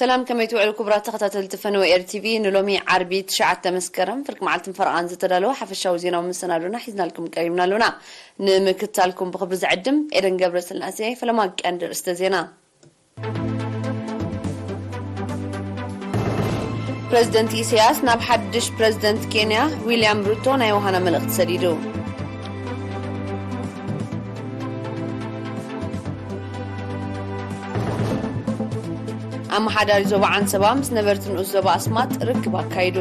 ሰላም፣ ከመይ ትውዕሉ ክቡራት ተኸታተልቲ ፈነወ ኤር ቲቪ? ንሎሚ ዓርቢ ትሽዓተ መስከረም ፍርቂ መዓልትን ፈረቓን ዝተዳለወ ሓፈሻዊ ዜናዊ መሰናዶና ሒዝናልኩም ቀሪብና ኣለና። ንምክትታልኩም ብኽብሪ ዝዕድም ኤደን ገብረ ስላሴ። ፈለማ ቀንዲ ርእስተ ዜና። ፕረዚደንት ኢሳያስ ናብ ሓድሽ ፕረዚደንት ኬንያ ዊልያም ሩቶ ናይ ዮሃና መልእኽቲ ሰዲዱ። ኣመሓዳሪ ዞባ ዓንሰባ ምስ ነበርቲ ንኡስ ዞባ ኣስማጥ ርክብ ኣካይዱ።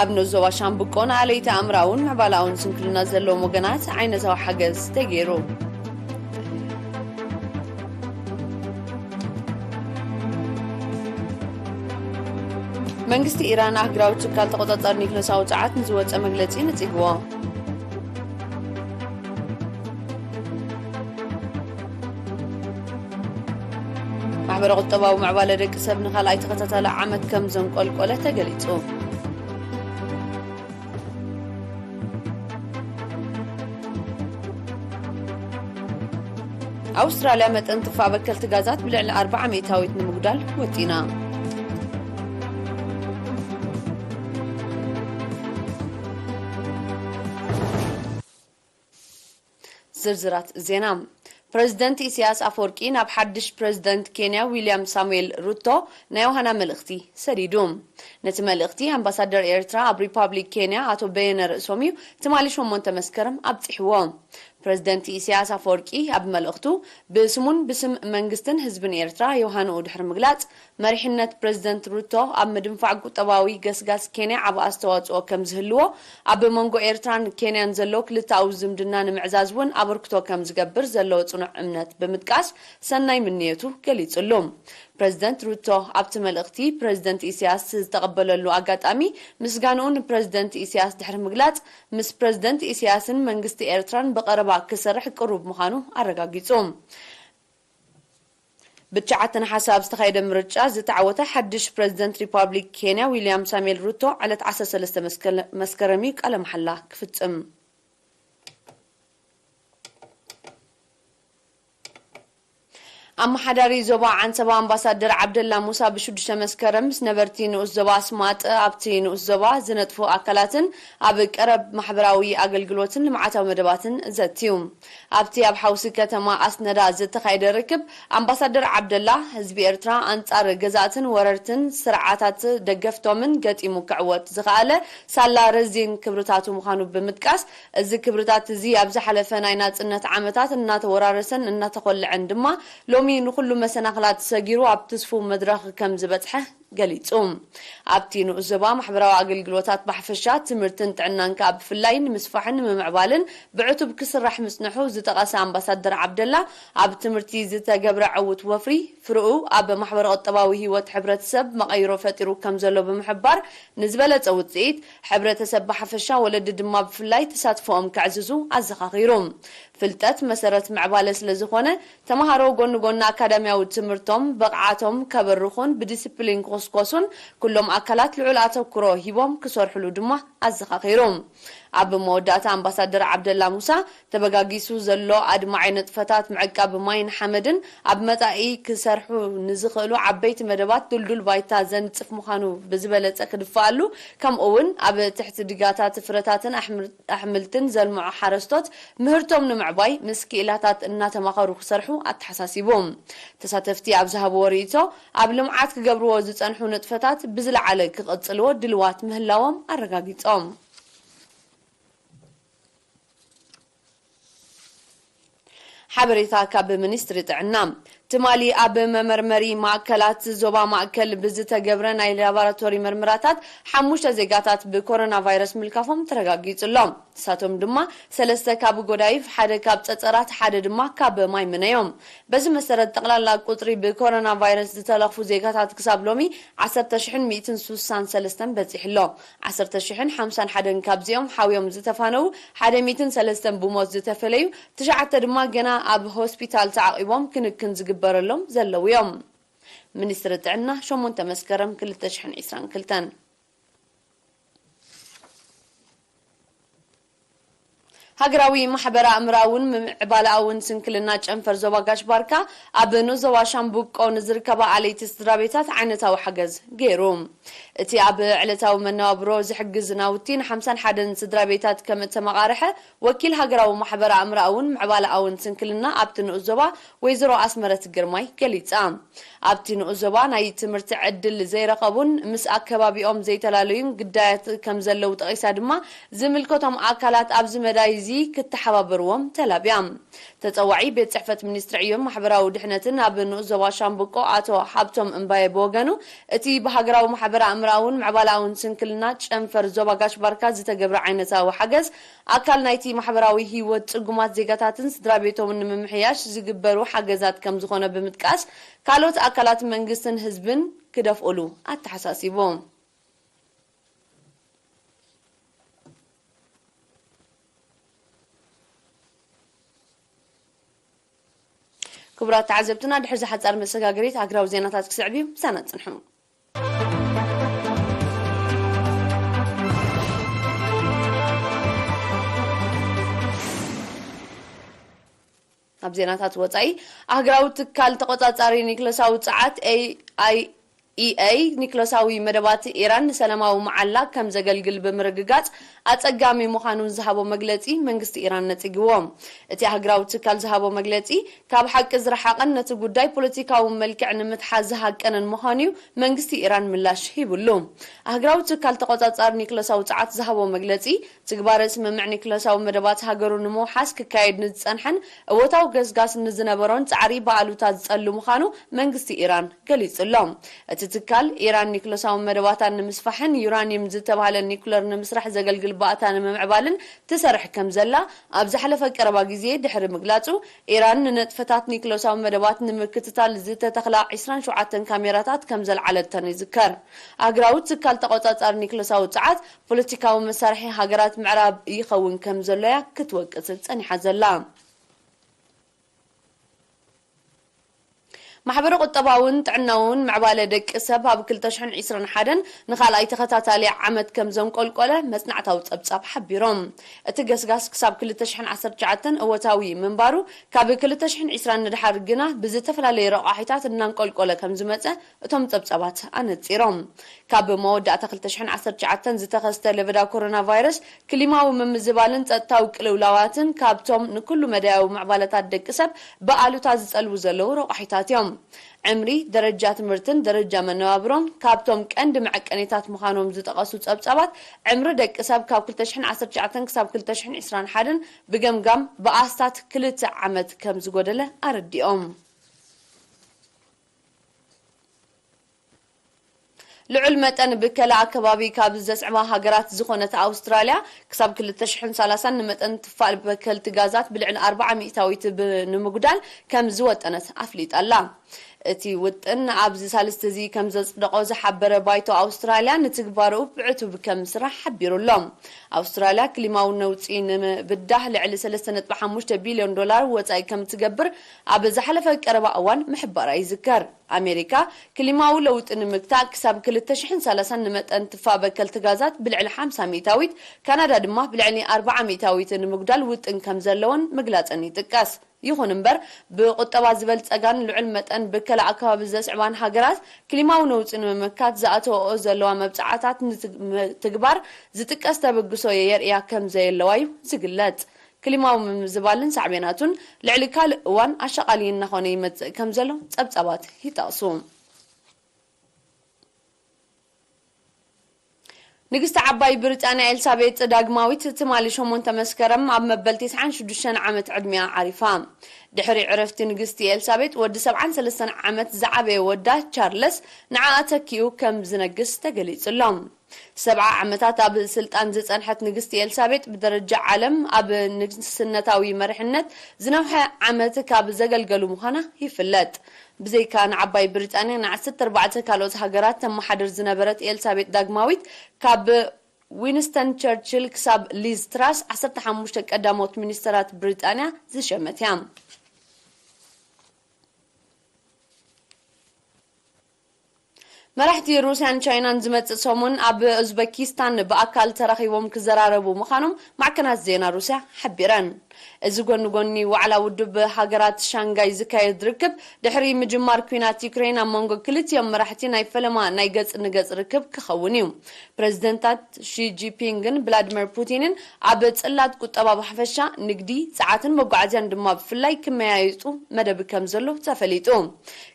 ኣብ ንኡስ ዞባ ሻምብቆ ንኣለይቲ ኣእምራውን ምዕባላውን ስንክልና ዘለዎም ወገናት ዓይነታዊ ሓገዝ ተገይሩ። መንግስቲ ኢራን ኣህግራዊ ትካል ተቆጻጻሪ ኒክለሳዊ ጸዓት ንዝወጸ መግለጺ ነጺግዎ። ማሕበረ ቁጠባዊ ምዕባለ ደቂ ሰብ ንኻልኣይ ተኸታታሊ ዓመት ከም ዘንቆልቆለ ተገሊጹ። ኣውስትራልያ መጠን ትፋ በከልቲ ጋዛት ብልዕሊ ኣርብዓ ሚእታዊት ንምጉዳል ወጢና። ዝርዝራት ዜና። ፕረዚደንት ኢሳያስ ኣፈወርቂ ናብ ሓድሽ ፕረዚደንት ኬንያ ዊልያም ሳሙኤል ሩቶ ናይ ዮሃና መልእኽቲ ሰዲዱ። ነቲ መልእኽቲ ኣምባሳደር ኤርትራ ኣብ ሪፓብሊክ ኬንያ ኣቶ በየነ ርእሶም እዩ ትማሊ ሸሞንተ መስከረም ኣብጺሕዎ። ፕረዚደንት ኢሳያስ ኣፈወርቂ ኣብ መልእኽቱ፣ ብስሙን ብስም መንግስትን ህዝብን ኤርትራ ዮሃንኡ ድሕሪ ምግላጽ፣ መሪሕነት ፕረዚደንት ሩቶ ኣብ ምድንፋዕ ቁጠባዊ ገስጋስ ኬንያ ዓቢ ኣስተዋጽኦ ከም ዝህልዎ፣ ኣብ መንጎ ኤርትራን ኬንያን ዘሎ ክልተኣዊ ዝምድና ንምዕዛዝ እውን ኣበርክቶ ከም ዝገብር ዘለዎ ጽኑዕ እምነት ብምጥቃስ፣ ሰናይ ምንየቱ ገሊጹሉ። ፕረዚደንት ሩቶ ኣብቲ መልእኽቲ፣ ፕረዚደንት ኢሳያስ ዝተቐበለሉ ኣጋጣሚ ምስጋንኡ ንፕረዚደንት ኢሳያስ ድሕሪ ምግላጽ፣ ምስ ፕረዚደንት ኢሳያስን መንግስቲ ኤርትራን ብቐረባ ክሰርሕ ቅሩብ ምዃኑ ኣረጋጊጹ። ብትሽዓተ ነሓሰ ኣብ ዝተኻየደ ምርጫ ዝተዓወተ ሓድሽ ፕረዚደንት ሪፓብሊክ ኬንያ ዊልያም ሳሙኤል ሩቶ ዕለት ዓሰርተ ሰለስተ መስከለ-፣ መስከረም እዩ ቃለ መሓላ ክፍጽም። ኣመሓዳሪ ዞባ ዓንሰባ ኣምባሳደር ዓብደላ ሙሳ ብሽዱሽተ መስከረም ምስ ነበርቲ ንኡስ ዞባ ኣስማጥ ኣብቲ ንኡስ ዞባ ዝነጥፉ ኣካላትን ኣብ ቀረብ ማሕበራዊ ኣገልግሎትን ልምዓታዊ መደባትን ዘትዩ። ኣብቲ ኣብ ሓውሲ ከተማ ኣስነዳ ዝተኻየደ ርክብ፣ ኣምባሳደር ዓብደላ፣ ህዝቢ ኤርትራ ኣንጻር ገዛእትን ወረርትን ስርዓታት ደገፍቶምን ገጢሙ ክዕወት ዝኸኣለ ሳላ ረዚን ክብርታቱ ምዃኑ ብምጥቃስ፣ እዚ ክብርታት እዚ ኣብ ዝሓለፈ ናይ ናጽነት ዓመታት እናተወራረሰን እናተኾልዐን ድማ፣ ሎሚ ንኹሉ መሰናኽላት ሰጊሩ ኣብ ትስፉው መድረኽ ከም ዝበጽሐ ገሊጹ። ኣብቲ ንኡስ ዞባ ማሕበራዊ ኣገልግሎታት ብሓፈሻ፣ ትምህርትን ጥዕናን ከኣ ብፍላይ ንምስፋሕን ንምምዕባልን ብዕቱብ ክስራሕ ምጽንሑ ዝጠቐሰ ኣምባሳደር ዓብደላ፣ ኣብ ትምህርቲ ዝተገብረ ዕዉት ወፍሪ ፍርኡ ኣብ ማሕበረ ቁጠባዊ ህይወት ሕብረተሰብ መቐይሮ ፈጢሩ ከም ዘሎ ብምሕባር፣ ንዝበለጸ ውጽኢት ሕብረተሰብ ብሓፈሻ፣ ወለዲ ድማ ብፍላይ ተሳትፎኦም ከዕዝዙ ኣዘኻኺሩ። ፍልጠት መሰረት ምዕባለ ስለ ዝኾነ፣ ተመሃሮ ጎኒ ጎኒ ኣካዳሚያዊ ትምህርቶም ብቕዓቶም ከበርኹን ብዲስፕሊን ክኹስኮሱን ኩሎም ኣካላት ልዑል ኣተኩሮ ሂቦም ክሰርሕሉ ድማ ኣዘኻኺሩ። ኣብ መወዳእታ ኣምባሳደር ዓብደላ ሙሳ፣ ተበጋጊሱ ዘሎ ኣድማዒ ንጥፈታት ምዕቃብ ማይን ሓመድን ኣብ መጻኢ ክሰርሑ ንዝኽእሉ ዓበይቲ መደባት ድልዱል ባይታ ዘንጽፍ ምዃኑ ብዝበለጸ ክድፍኣሉ፣ ከምኡ እውን ኣብ ትሕቲ ድጋታት ፍረታትን ኣሕምር-፣ ኣሕምልትን ዘልምዑ ሓረስቶት ምህርቶም ንምዕባይ ምስ ክኢላታት እናተማኸሩ ክሰርሑ ኣተሓሳሲቡ። ተሳተፍቲ ኣብ ዝሃብዎ ርእይቶ፣ ኣብ ልምዓት ክገብርዎ ዝጸንሑ ንጥፈታት ብዝለዓለ ክቕጽልዎ ድልዋት ምህላዎም ኣረጋጊጾም። ሓበሬታ ካብ ሚኒስትሪ ጥዕና። ትማሊ ኣብ መመርመሪ ማእከላት ዞባ ማእከል ብዝተገብረ ናይ ላቦራቶሪ መርመራታት፣ ሓሙሽተ ዜጋታት ብኮሮና ቫይረስ ምልካፎም ተረጋጊጹ ኣሎ። ንሳቶም ድማ፣ ሰለስተ ካብ ጎዳይፍ፣ ሓደ ካብ ጸጸራት፣ ሓደ ድማ ካብ ማይ ምነዮም። በዚ መሰረት፣ ጠቕላላ ቁጽሪ ብኮሮና ቫይረስ ዝተለኽፉ ዜጋታት ክሳብ ሎሚ ዓሰርተ ሽሕን ሚእትን ሱሳን ሰለስተን በጺሑ ኣሎ። ዓሰርተ ሽሕን ሓምሳን ሓደን ካብዚኦም ሓውዮም ዝተፋነዉ፣ ሓደ ሚእትን ሰለስተን ብሞት ዝተፈለዩ፣ ትሽዓተ ድማ ገና ኣብ ሆስፒታል ተዓቒቦም ክንክን ዝግበረሎም ዘለዉ እዮም። ሚኒስትሪ ጥዕና፣ ሸሞንተ መስከረም ክልተ ሽሕን ዕስራን ክልተን። ሃገራዊ ማሕበረ ኣእምራውን ምምዕባለኣውን ስንክልና ጨንፈር ዞባ ጋሽ ባርካ ኣብ ንኡስ ዞባ ሻምብቆ ንዝርከባ ኣለይቲ ስድራ ቤታት ዓይነታዊ ሓገዝ ገይሩ። እቲ ኣብ ዕለታዊ መነባብሮ ዝሕግዝ ናውቲ ንሓምሳን ሓደን ስድራ ቤታት ከም እተመቓርሐ ወኪል ሃገራዊ ማሕበረ ኣእምራውን ምዕባለኣውን ስንክልና ኣብቲ ንኡስ ዞባ ወይዘሮ ኣስመረት ግርማይ ገሊጻ። ኣብቲ ንኡስ ዞባ ናይ ትምህርቲ ዕድል ዘይረኸቡን ምስ ኣከባቢኦም ዘይተላለዩን ግዳያት ከም ዘለዉ ጠቒሳ ድማ፣ ዝምልከቶም ኣካላት ኣብዚ መዳይ እዚ ክተሓባበርዎም ተላብያ። ተጸዋዒ ቤት ጽሕፈት ሚኒስትሪ ዕዮን ማሕበራዊ ድሕነትን ኣብ ንኡስ ዞባ ሻምብቆ ኣቶ ሃብቶም እምባየ ብወገኑ፣ እቲ ብሃገራዊ ማሕበረ ኣእምራውን ምዕባለኣውን ስንክልና ጨንፈር ዞባ ጋሽ ባርካ ዝተገብረ ዓይነታዊ ሓገዝ ኣካል ናይቲ ማሕበራዊ ህይወት ጽጉማት ዜጋታትን ስድራ ቤቶምን ንምምሕያሽ ዝግበሩ ሓገዛት ከም ዝኾነ ብምጥቃስ፣ ካልኦት ኣካላት መንግስትን ህዝብን ክደፍኡሉ ኣተሓሳሲቡ። ክቡራት ተዓዘብትና፣ ድሕሪ እዚ ሓጻር መሰጋገሪት ሃገራዊ ዜናታት ክስዕብ እዩ። ምሳና ጽንሑ። ኣብ ዜናታት ወጻኢ፣ ኣህግራዊ ትካል ተቆጻጻሪ ኒክለሳዊ ጸዓት ኤኣይኢኤ ኒክለሳዊ መደባት ኢራን ንሰላማዊ መዓላ ከም ዘገልግል ብምርግጋጽ ኣጸጋሚ ምዃኑ ዝሃቦ መግለጺ መንግስቲ ኢራን ነጺግዎ። እቲ ኣህግራዊ ትካል ዝሃቦ መግለጺ፣ ካብ ሓቂ ዝረሓቐን ነቲ ጉዳይ ፖለቲካዊ መልክዕ ንምትሓዝ ዝሃቀነን ምዃኑ እዩ መንግስቲ ኢራን ምላሽ ሂብሉ። ኣህግራዊ ትካል ተቆጻጻሪ ኒክለሳዊ ጸዓት ዝሃቦ መግለጺ፣ ትግባረ ስምምዕ ኒክለሳዊ መደባት ሃገሩ ንምውሓስ ክካየድ ንዝጸንሐን እወታዊ ገስጋስ ንዝነበሮን ጻዕሪ ብኣሉታ ዝጸሉ ምዃኑ መንግስቲ ኢራን ገሊጹ ኣሎ። እቲ ትካል፣ ኢራን ኒክለሳዊ መደባታ ንምስፋሕን ዩራኒየም ዝተባህለ ኒኩለር ንምስራሕ ዘገልግል ባእታ ንምምዕባልን ትሰርሕ ከም ዘላ ኣብ ዝሓለፈ ቀረባ ግዜ ድሕሪ ምግላጹ፣ ኢራን ንነጥፈታት ኒክለሳዊ መደባት ንምክትታል ዝተተኽላ ዕስራን ሸውዓተን ካሜራታት ከም ዘልዓለተን ይዝከር። ኣህግራዊ ትካል ተቆጻጻሪ ኒክለሳዊ ጸዓት ፖለቲካዊ መሳርሒ ሃገራት ምዕራብ ይኸውን ከም ዘሎ እያ ክትወቅስ ጸኒሓ ዘላ። ማሕበረ ቁጠባውን ጥዕናውን ምዕባለ ደቂ ሰብ ኣብ ክልተ ሽሕን ዕስራን ሓደን ንኻልኣይ ተኸታታሊ ዓመት ከም ዘንቆልቆለ መጽናዕታዊ ጸብጻብ ሓቢሮም። እቲ ገስጋስ ክሳብ ክልተ ሽሕን ዓሰርተ ትሽዓተን እወታዊ ምንባሩ፣ ካብ ክልተ ሽሕን ዕስራን ንድሓር ግና ብዝተፈላለየ ረቋሒታት እናንቆልቆለ ከም ዝመጸ እቶም ጸብጻባት ኣነጺሮም። ካብ መወዳእታ ክልተ ሽሕን ዓሰርተ ትሽዓተን ዝተኸስተ ለበዳ ኮሮና ቫይረስ፣ ክሊማዊ ምምዝባልን ጸጥታዊ ቅልውላዋትን ካብቶም ንኩሉ መዳያዊ ምዕባለታት ደቂ ሰብ ብኣሉታ ዝጸልዉ ዘለዉ ረቋሒታት እዮም። ዕምሪ፣ ደረጃ ትምህርትን ደረጃ መነባብሮን ካብቶም ቀንዲ መዐቀኒታት ምዃኖም ዝጠቐሱ ጸብጻባት፣ ዕምሪ ደቂ ሰብ ካብ ክልተ ሽሕን ዓሰርተ ትሽዓተን ክሳብ ክልተ ሽሕን ዕስራን ሓደን ብገምጋም ብኣስታት ክልተ ዓመት ከም ዝጎደለ ኣረዲኦም። ልዑል መጠን ብከላ ኣከባቢ ካብ ዘስዕባ ሃገራት ዝኾነት ኣውስትራልያ፣ ክሳብ ክልተ ሽሕን ሰላሳን ንመጠን ትፋእ በከልቲ ጋዛት ብልዕሊ ኣርብዓ ሚእታዊት ብ-፣ ንምጉዳል ከም ዝወጠነት ኣፍሊጣ ኣላ። እቲ ውጥን ኣብዚ ሳልስቲ እዚ ከም ዘጽደቖ ዝሓበረ ባይቶ ኣውስትራልያ፣ ንትግባርኡ ብዕቱብ ከም ዝስራሕ ሓቢሩ ኣሎ። ኣውስትራልያ ክሊማዊ ነውጺ ንምብዳህ ልዕሊ ሰለስተ ነጥቢ ሓሙሽተ ቢልዮን ዶላር ወጻኢ ከም ትገብር ኣብ ዝሓለፈ ቀረባ እዋን ምሕባራ ይዝከር። ኣሜሪካ ክሊማዊ ለውጢ ንምግታእ ክሳብ ክልተ ሽሕን ሰላሳን ንመጠን ትፋእ በከልቲ ጋዛት ብልዕሊ ሓምሳ ሚእታዊት፣ ካናዳ ድማ ብልዕሊ ኣርብዓ ሚእታዊት ንምጉዳል ውጥን ከም ዘለወን ምግላጸን ይጥቀስ። ይኹን እምበር፣ ብቁጠባ ዝበልጸጋን ልዑል መጠን ብከላ ኣከባቢ ዘስዕባን ሃገራት ክሊማዊ ነውጺ ንምምካት ዝኣተወኦ ዘለዋ መብጽዓታት ንትግ-፣ ምትግባር ዝጥቀስ ተበግሶ የርእያ ከም ዘየለዋ እዩ ዝግለጽ። ክሊማዊ ምምዝባልን ሳዕቤናቱን ልዕሊ ካልእ እዋን ኣሻቓሊ እናኾነ ይመጽእ ከም ዘሎ ጸብጻባት ይጠቕሱ። ንግስቲ ዓባይ ብሪጣንያ ኤልሳቤጥ ዳግማዊት ትማሊ ሸሞንተ መስከረም ኣብ መበል ተስዓን ሽዱሽተን ዓመት ዕድሚኣ ዓሪፋ። ድሕሪ ዕረፍቲ ንግስቲ ኤልሳቤጥ፣ ወዲ ሰብዓን ሰለስተን ዓመት ዝዓበየ ወዳ ቻርለስ ንዓኣ ተኪኡ ከም ዝነግስ ተገሊጹ ኣሎ። ሰብዓ ዓመታት ኣብ ስልጣን ዝጸንሐት ንግስቲ ኤልሳቤጥ፣ ብደረጃ ዓለም ኣብ ንግስነታዊ መሪሕነት ዝነውሐ ዓመት ካብ ዘገልገሉ ምዃና ይፍለጥ። ብዘይካ ንዓባይ ብሪጣንያ፣ ንዓሰርተ ኣርባዕተ ካልኦት ሃገራት ተመሓድር ዝነበረት ኤልሳቤጥ ዳግማዊት፣ ካብ ዊንስተን ቸርችል ክሳብ ሊዝ ትራስ፣ ዓሰርተ ሓሙሽተ ቀዳሞት ሚኒስተራት ብሪጣንያ ዝሸመት እያ። መራሕቲ ሩስያን ቻይናን ዝመጽእ ሰሙን ኣብ ኡዝበኪስታን ብኣካል ተራኺቦም ክዘራረቡ ምዃኖም ማዕከናት ዜና ሩስያ ሓቢረን። እዚ ጎኒ ጎኒ ዋዕላ ውድብ ሃገራት ሻንጋይ ዝካየድ ርክብ ድሕሪ ምጅማር ኲናት ዩክሬን ኣብ መንጎ ክልቲኦም መራሕቲ ናይ ፈለማ ናይ ገጽ ንገጽ ርክብ ክኸውን እዩ። ፕሬዝደንታት ሺ ጂንፒንግን ቭላድሚር ፑቲንን ኣብ ጽላት ቁጠባ ብሓፈሻ፣ ንግዲ፣ ጸዓትን መጓዓዝያን ድማ ብፍላይ ክመያየጡ መደብ ከም ዘሎ ተፈሊጡ።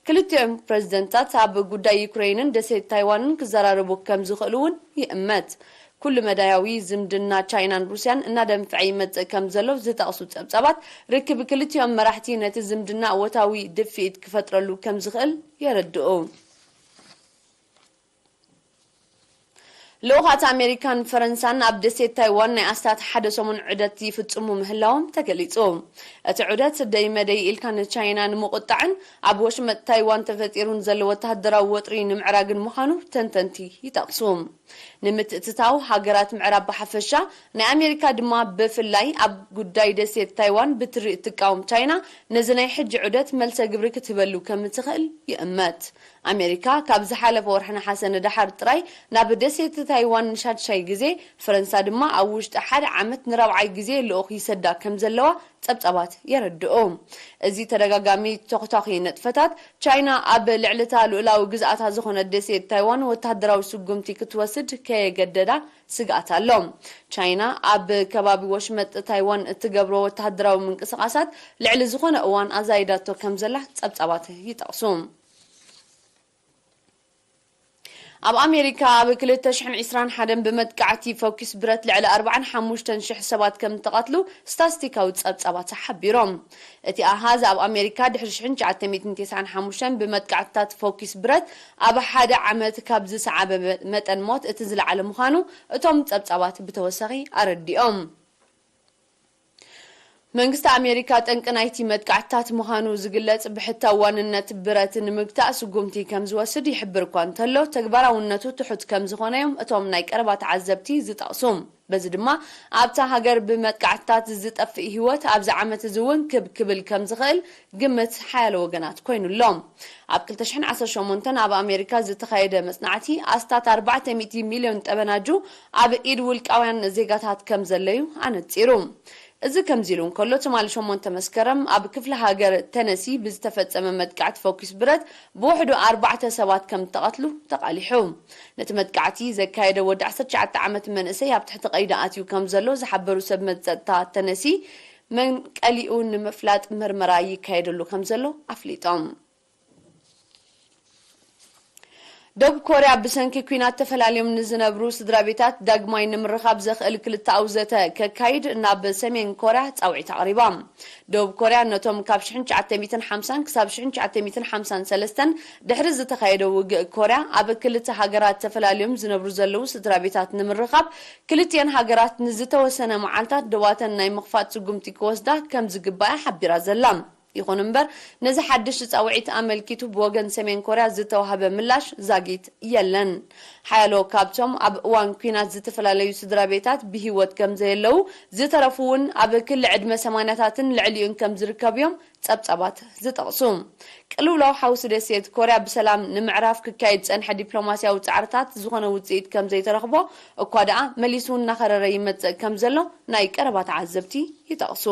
ክልቲኦም ፕሬዝደንታት ኣብ ጉዳይ ዩክሬንን ደሴት ታይዋንን ክዘራረቡ ከም ዝኽእሉ እውን ይእመት። ኩሉ መዳያዊ ዝምድና ቻይናን ሩስያን እናደንፍዐ ይመጽእ ከም ዘሎ ዝጠቕሱ ጸብጻባት፣ ርክብ ክልቲኦም መራሕቲ ነቲ ዝምድና እወታዊ ድፍኢት ክፈጥረሉ ከም ዝኽእል የረድኡ። ልኡኻት ኣሜሪካን ፈረንሳን ኣብ ደሴት ታይዋን ናይ ኣስታት ሓደ ሰሙን ዑደት ይፍጽሙ ምህላዎም ተገሊጹ። እቲ ዑደት ደይ መደይ ኢልካ ንቻይና ንምቑጣዕን ኣብ ወሽመጥ ታይዋን ተፈጢሩን ዘሎ ወተሃደራዊ ወጥሪ ንምዕራግን ምዃኑ ተንተንቲ ይጠቕሱ። ንምትእትታው፣ ሃገራት ምዕራብ ብሓፈሻ፣ ናይ ኣሜሪካ ድማ ብፍላይ ኣብ ጉዳይ ደሴት ታይዋን ብትሪ እትቃወም ቻይና ነዚ ናይ ሕጂ ዑደት መልሰ ግብሪ ክትህበሉ ከም እትኽእል ይእመት። ኣሜሪካ ካብ ዝሓለፈ ወርሒ ነሓሰ ንደሓር ጥራይ ናብ ደሴት ታይዋን ንሻድሻይ ግዜ፣ ፈረንሳ ድማ ኣብ ውሽጢ ሓደ ዓመት ንራብዓይ ግዜ ልኡኽ ይሰዳ ከም ዘለዋ ጸብጻባት የረድኡ። እዚ ተደጋጋሚ ተኹታኺ ነጥፈታት፣ ቻይና ኣብ ልዕሊ እታ ልኡላዊ ግዝኣታ ዝኾነት ደሴት ታይዋን ወተሃደራዊ ስጉምቲ ክትወስድ ከየገደዳ ስግኣት ኣሎ። ቻይና ኣብ ከባቢ ወሽመጥ ታይዋን እትገብሮ ወተሃደራዊ ምንቅስቓሳት ልዕሊ ዝኾነ እዋን ኣዛይዳቶ ከም ዘላ ጸብጻባት ይጠቕሱ። ኣብ ኣሜሪካ ኣብ ክልተ ሽሕን ዕስራን ሓደን ብመጥቃዕቲ ፈኲስ ብረት ልዕሊ ኣርባዓን ሓሙሽተን ሽሕ ሰባት ከም እተቐትሉ ስታስቲካዊ ጸብጻባት ሓቢሮም። እቲ ኣሃዝ ኣብ ኣሜሪካ ድሕሪ ሽሕን ትሽዓተ ሚእትን ተስዓን ሓሙሽተን ብመጥቃዕትታት ፈኲስ ብረት ኣብ ሓደ ዓመት ካብ ዝሰዓበ መጠን ሞት እቲ ዝለዓለ ምዃኑ እቶም ጸብጻባት ብተወሳኺ ኣረዲኦም። መንግስቲ ኣሜሪካ ጠንቂ ናይቲ መጥቃዕትታት ምዃኑ ዝግለጽ ብሕታዊ ዋንነት ብረት ንምግታእ ስጉምቲ ከም ዝወስድ ይሕብር እኳ እንተሎ፣ ተግባራውነቱ ትሑት ከም ዝኾነ እዮም እቶም ናይ ቀረባ ተዓዘብቲ ዝጠቕሱ። በዚ ድማ ኣብታ ሃገር ብመጥቃዕትታት ዝጠፍእ ህይወት ኣብዚ ዓመት እዚ እውን ክብ ክብል ከም ዝኽእል ግምት ሓያሎ ወገናት ኮይኑ ኣሎ። ኣብ ክልተ ሽሕን ዓሰርተ ሸሞንተን ኣብ ኣሜሪካ ዝተኻየደ መጽናዕቲ ኣስታት ኣርባዕተ ሚእቲ ሚልዮን ጠበናጁ ኣብ ኢድ ውልቃውያን ዜጋታት ከም ዘለዩ ኣነጺሩ። እዚ ከምዚ ኢሉ እንከሎ፣ ትማሊ ሸሞንተ መስከረም ኣብ ክፍለ ሃገር ተነሲ ብዝተፈጸመ መጥቃዕቲ ፈኲስ ብረት ብውሕዱ ኣርባዕተ ሰባት ከም እተቐትሉ ተቓሊሑ። ነቲ መጥቃዕቲ ዘካየደ ወዲ ዓሰርተ ትሽዓተ ዓመት መንእሰይ ኣብ ትሕቲ ቀይዲ ኣትዩ ከም ዘሎ ዝሓበሩ ሰብ መዚ ጸጥታ ተነሲ፣ መንቀሊኡ ንምፍላጥ ምርመራ ይካየደሉ ከም ዘሎ ኣፍሊጦም። ደቡብ ኮርያ ብሰንኪ ኲናት ተፈላልዮም ንዝነብሩ ስድራ ቤታት ዳግማይ ንምርኻብ ዘኽእል ክልተኣዊ ዘተ ከካይድ ናብ ሰሜን ኮርያ ጻውዒት ኣቕሪባ። ደቡብ ኮርያ ነቶም ካብ ሽሕን ትሽዓተ ሚእትን ሓምሳን ክሳብ ሽሕን ትሽዓተ ሚእትን ሓምሳን ሰለስተን ድሕሪ ዝተኻየደ ውግእ ኮርያ ኣብ ክልተ ሃገራት ተፈላልዮም ዝነብሩ ዘለዉ ስድራ ቤታት ንምርኻብ ክልቲኤን ሃገራት ንዝተወሰነ መዓልታት ደዋተን ናይ ምኽፋት ስጉምቲ ክወስዳ ከም ዝግባኣ ሓቢራ ዘላ። ይኹን እምበር፣ ነዚ ሓድሽ ጻውዒት ኣመልኪቱ ብወገን ሰሜን ኮርያ ዝተዋህበ ምላሽ ዛጊት የለን። ሓያሎ ካብቶም ኣብ እዋን ኲናት ዝተፈላለዩ ስድራ ቤታት ብህይወት ከም ዘየለዉ፣ ዝተረፉ እውን ኣብ ክሊ ዕድመ ሰማንያታትን ልዕሊኡን ከም ዝርከቡ እዮም ጸብጻባት ዝጠቕሱ። ቅልውላው ሓውሲ ደሴት ኮርያ ብሰላም ንምዕራፍ ክካየድ ዝጸንሐ ዲፕሎማስያዊ ጻዕርታት ዝኾነ ውጽኢት ከም ዘይተረኽቦ እኳ ደኣ መሊሱ እናኸረረ ይመጽእ ከም ዘሎ ናይ ቀረባ ተዓዘብቲ ይጠቕሱ።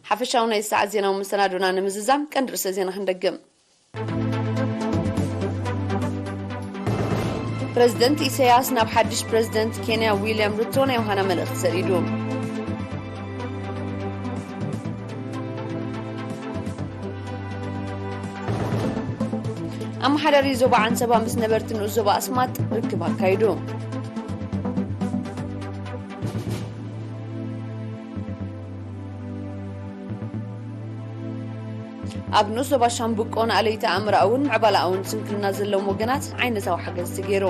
ሓፈሻዊ ናይ ሰዓት ዜናዊ መሰናዶና ንምዝዛም ቀንዲ ርእሰ ዜና ክንደግም። ፕረዚደንት ኢሳያስ ናብ ሓድሽ ፕረዚደንት ኬንያ ዊልያም ሩቶ ናይ ዮሃና መልእኽቲ ሰዲዱ። ኣመሓዳሪ ዞባ ዓንሰባ ምስ ነበርቲ ንኡስ ዞባ ኣስማጥ ርክብ ኣካይዱ። ኣብ ንኡስ ዞባ ሻምብቆ ንኣለይቲ ኣእምሮኣውን ምዕባለኣውን ስንክልና ዘለዎም ወገናት ዓይነታዊ ሓገዝ ተገይሩ።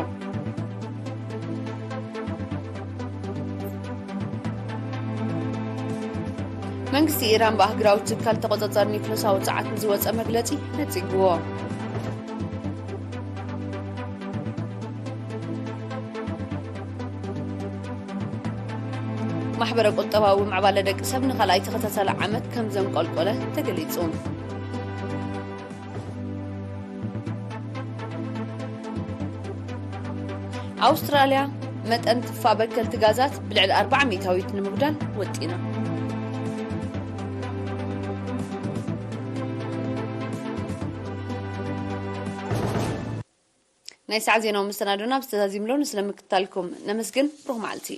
መንግስቲ ኢራን ብኣህጉራዊ ትካል ተቖጻጻሪ ኒውክለሳዊ ጸዓት ንዝወጸ መግለጺ ነጺግዎ። ማሕበረ ቁጠባዊ ምዕባለ ደቂ ሰብ ንኻልኣይ ተኸታታሊ ዓመት ከም ዘንቆልቆለ ተገሊጹ። ኣውስትራልያ መጠን ትፋ በከልቲ ጋዛት ብልዕሊ ኣርባዓ ሚእታዊት ንምጉዳል ወጢና። ናይ ሰዓት ዜናዊ መሰናዶና ብዝተዛዚምሎ ስለምክታልኩም ነመስግን። ብሩኽ መዓልቲ።